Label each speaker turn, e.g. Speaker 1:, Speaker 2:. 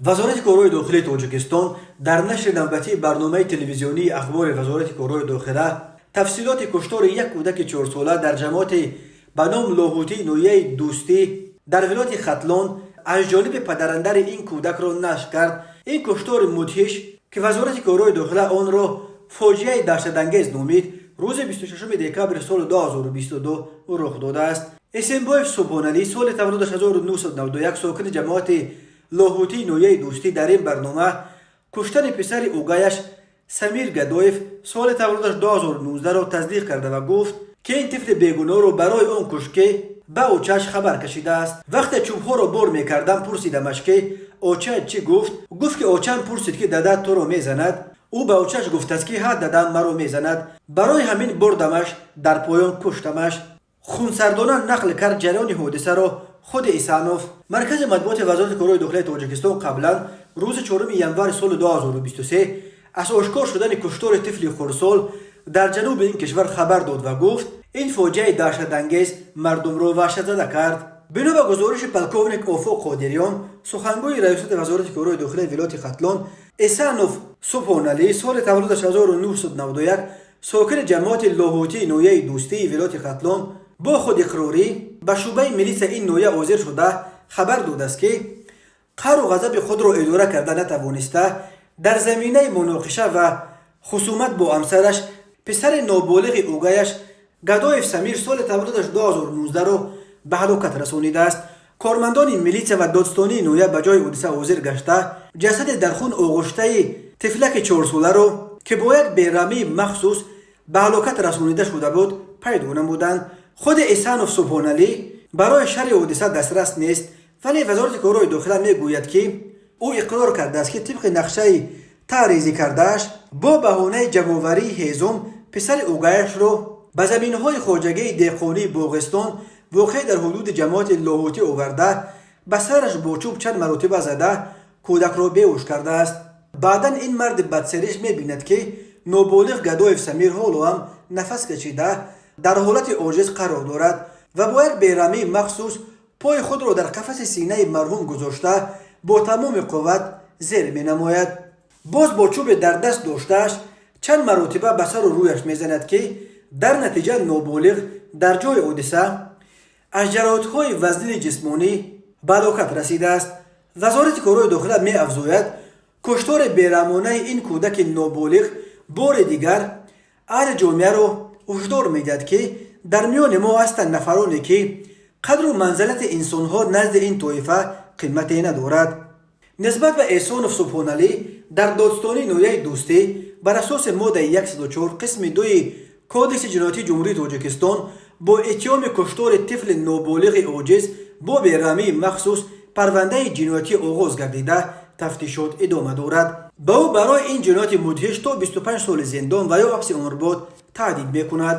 Speaker 1: Вазорати корҳои дохилии Тоҷикистон дар нашри навбатии барномаи телевизионии «Ахбори Вазорати корҳои дохила» тафсилоти куштори як кӯдаки 4сола дар ҷамоати ба ном Лоҳутӣ ноҳияи Дӯстӣ дар вилояти Хатлон аз ҷониби падарандари ин кӯдакро нашр кард. Ин куштори мудҳиш, ки Вазорати корҳои дохила онро фоҷиаи даҳшатангез номид, рӯзи 26 декабри соли 2022 рух додааст. Эсенбоев Субҳоналӣ, соли таваллудаш 1991, сокини ҷамоати Лоҳутии ноҳияи Дӯстӣ, дар ин барнома куштани писари угаяш Самир Гадоев, соли таваллудаш 2019-ро тасдиқ карда ва гуфт, ки ин тифли бегуноҳро барои он кушт, ки ба очааш хабар кашидааст. «Вақте чӯбҳоро бор мекардам, пурсидамаш, ки оча чӣ гуфт. Гуфт, ки очаам пурсид, ки дада туро мезанад. Ӯ ба очааш гуфтааст, ки ҳа, дадам маро мезанад. Барои ҳамин бурдамаш, дар поён куштамаш», хунсардона нақл кард ҷараёни ҳодисаро худи Исанов. Маркази матбуоти Вазорати корҳои дохилияи Тоҷикистон қаблан рӯзи 4 январи соли 2023 аз ошкор шудани куштори тифли хурдсол дар ҷануби ин кишвар хабар дод ва гуфт, ин фоҷиаи даҳшатангез мардумро ваҳшатзада кард. Бино ба гузориши полковник Офоқ Қодириён, сухангӯи раёсати Вазорати корҳои дохилияи вилояти Хатлон, Эсанов Субҳоналӣ, соли таваллудаш 1991, сокини ҷамоати Лоҳутии ноҳияи Дӯстии вилояти Хатлон, бо худиқрорӣ ба шӯъбаи милитсия ин ноҳия ҳозир шуда, хабар додааст, ки қаҳру ғазаби худро идора карда натавониста, дар заминаи муноқиша ва хусумат бо ҳамсараш писари ноболиғи угаяш Гадоев Самир, соли таваллудаш 2019-ро ба ҳалокат расонидааст. Кормандони милитсия ва додстонии ноҳия ба ҷои ҳодиса ҳозир гашта, ҷасади дар хун оғуштаи тифлаки 4соларо, ки бо як бераҳмии махсус ба ҳалокат расонида шуда буд, пайдо намуданд. Худи Эсанов Субҳоналӣ барои шарҳи ҳодиса дастрас нест, вале Вазорати корҳои дохила мегӯяд, ки ӯ иқрор кардааст, ки тибқи нақшаи таҳризӣ кардааш бо баҳонаи ҷамъоварии ҳезум писари угаяшро ба заминҳои хоҷагии деҳқонии Боғистон, воқеъ дар ҳудуди ҷамоати Лоҳутӣ, оварда, ба сараш бо чӯб чанд маротиба зада, кӯдакро беҳуш кардааст. Баъдан ин марди бадсериш мебинад, ки ноболиғ Гадоев Самир ҳоло ҳам нафас кашида, дар ҳолати оҷиз қарор дорад ва бо як бераҳмии махсус пои худро дар қафаси синаи марҳум гузошта, бо тамоми қувват зер менамояд. Боз бо чӯбе дар даст доштааш чанд маротиба ба сару рӯяш мезанад, ки дар натиҷа ноболиғ дар ҷои ҳодиса аз ҷароҳатҳои вазнини ҷисмонӣ ба ҳалокат расидааст. Вазорати корҳои дохила меафзояд, куштори бераҳмонаи ин кӯдаки ноболиғ бори дигар аҳли ҷомеаро ҳушдор медиҳад, ки дар миёни мо ҳастанд нафароне, ки қадру манзилати инсонҳо назди ин тоифа қимате надорад. Нисбат ба Эҳсонов Субҳоналӣ дар додстонии ноҳияи Дӯстӣ бар асоси моддаи 104 қисми 2 Кодекси ҷиноятии Ҷумҳурии Тоҷикистон бо иттиҳоми куштори тифли ноболиғи оҷиз бо бераҳмии махсус парвандаи ҷиноятӣ оғоз гардида, тафтишот идома дорад. Ба ӯ барои ин ҷинояти мудҳиш то 25 соли зиндон ва ё ҳабси умрбод таҳдид мекунад.